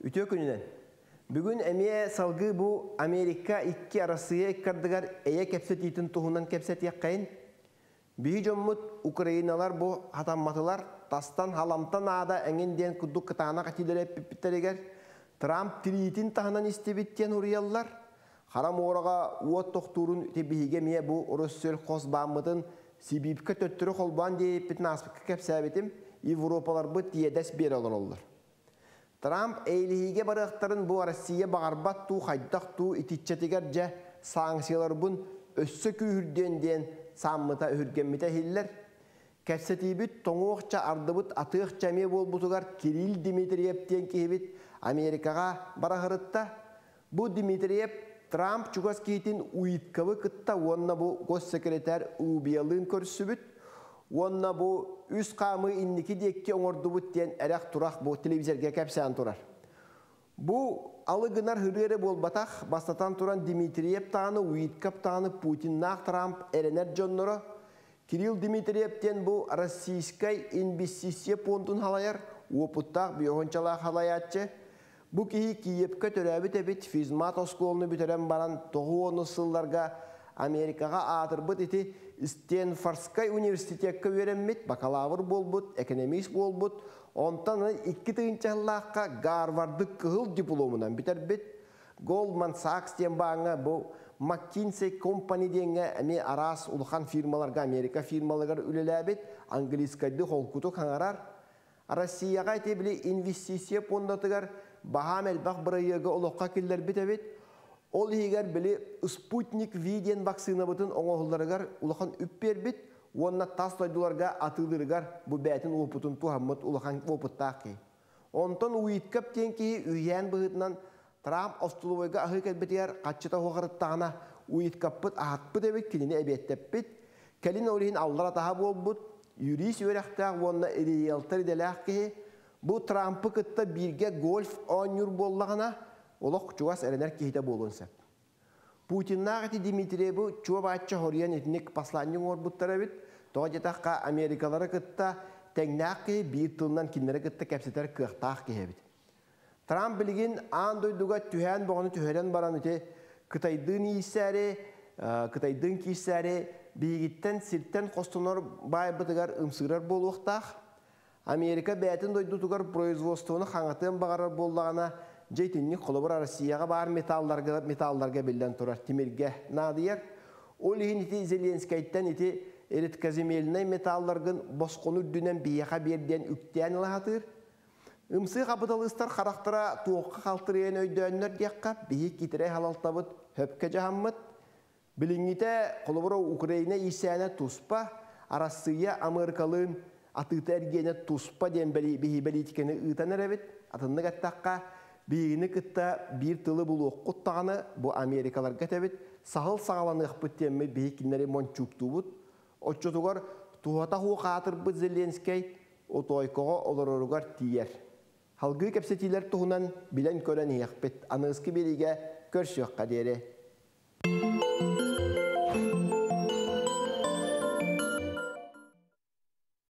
Үтүө күнүнэн. Бүгүн эмиэ салгыы бу Америка икки Арассыыйа иккардыгар эйэ кэпсэтиитин туһунан кэпсэтиэххэйин. Биһи дьоммут украиналар бу хатамматылар, тастан халамта наада эҥин диэн курдук кытаанах этиилэри эппиттэригэр Трамп тириитин таһынан истибит диэн уруйаллар. Хара муораҕа уот тохтуурун ити биһиги эмиэ бу Россельхозбааммытын Сибиипкэ төттөрү холбоон диэбиппитин ааспыкка кэпсээбитим, Европаларбыт иэдэс биэрэ олороллор. Трамп эйлиһиигэ барыахтарын бу Россия баҕарбат туу хайдах туу итиччэтигэр дьэ санкцияларбын өссө күүһүрдүөн диэн сааммыта өһүргэммитэ иһиллэр. Кэпсэтиибит тоҥуохча ардыбыт атыахча эмиэ буолбутугар Кирилл Дмитриев диэн киһибит Америкаҕа бараһырытта. Бу Дмитриев Трамп чугас киһитин Уитковы кытта уонна бу госсекретарь Рубиялыын көрсүбүт уонна бу үс хаамыы инники диэкки оҥордубут диэн эрэх-турах бу телевизорга кэпсээн турар. Бу алы гынар хырыы эрэ буолбатах, бастатан туран Дмитриев даҕаны, Уитков даҕаны Путиннаах Трамп эрэнэр дьонноро. Кирилл Дмитриев диэн бу Российскай инвестиция пуондун халайар, уопуттаах биохончалаах халайааччы. Бу киһи Киевкэ төрөөбүт эбит, физмат оскуоланы бүтэрэн баран 90 сылларга Америкаҕа аатырбыт ити Стэнфордскай университекка үөрэммит, бакалавр буолбут, экономист буолбут, онтон 2 тыһыынча Гарварды кыһыл дипломунан бүтэрбит, Goldman Sachs диэн бааҥҥа бу McKinsey Company диэҥҥэ эмиэ араас улахан фирмаларга, Америка фирмаларыгар үлэлээбит, английскайды холкутук хаҥарар. Россияҕа ити били инвестиция пуондатыгар баһаам элбэх бырайыагы олоххо киллэрбит эбит. Ол иһигэр били Спутник V диэн вакцинабытын оҥоһулларыгар улахан үп биэрбит уонна тас дойдуларга атыылыырыгар бу бээтин уопутун туһаммыт улахан уопуттаах киһи. Онтон Уиткап диэн киһи үһүйээн быһыытынан Трамп остолобуойга аһыы кэлбитигэр хаччыта уһаҕарыттаҕына Уиткаппыт аһатпыт эбит, кинини эбиэттэппит. Кэлин ол иһин аллар атаһа буолбут, юрист үөрэхтээх уонна риэлтор идэлээх киһи бу Трампы кытта бииргэ гольф оонньуур буоллаҕына, олох чугас эрэнэр киһитэ буолуон сөп. Путиннаах ити Дмитриевы чуо-бааччы хоруйан итинник посланник оҥорбуттар эбит. Тоҕо диэтэххэ, Америкалары кытта тэҥнээх киһи биир тылынан кинилэри кытта кэпсэтэр кыахтаах киһи эбит. Трамп билигин аан дойдуга түһээн боҕону түһэрэн баран ити Кытайдыын ииссээри, Кытайдыын киирсээри биһигиттэн сиртэн хостонор баайбытыгар ымсыырар буолуохтаах. Америка бэйэтин дойдутугар производствоны хаҥатыан баҕарар буоллаҕына, дьэ итинник холобур Россияҕа баар металларга, металларга биллэн турар тимиргэ наадыйар. Ол иһин ити Зеленскэйтэн ити редкоземельнай металларгын босхону үрдүнэн биһиэхэ биэр диэн үктээн ыла сатыыр. Ымсыы хапыталыыстар харахтара туохха халтырыйан өйдөөннөр диэххэ, биһи киитэрэй халалтабыт хөпкө дьаһаммыт. Билиҥҥитэ холобура Украина иирсээнэ туспа, Арассыыйа Амыарыкалыын атыыта эргиэнэ туспа диэн биһи бэлиитикэни ыытан эрэбит. Атыннык эттэххэ, биһигини кытта биир тылы булуоххут даҕаны бу Америкаларга этэбит, саһыл саҕаланыахпыт диэммит биһи кинилэри мончууктуубут. Оччотугар туһата суох аатырбыт Зеленскэй отоойкоҕо олороругар тиийэр. Салгыы кэпсэтиилэр туһунан билэн-көрөн иһиэхпит. Аныгыскы биэриигэ көрсүөххэ диэри.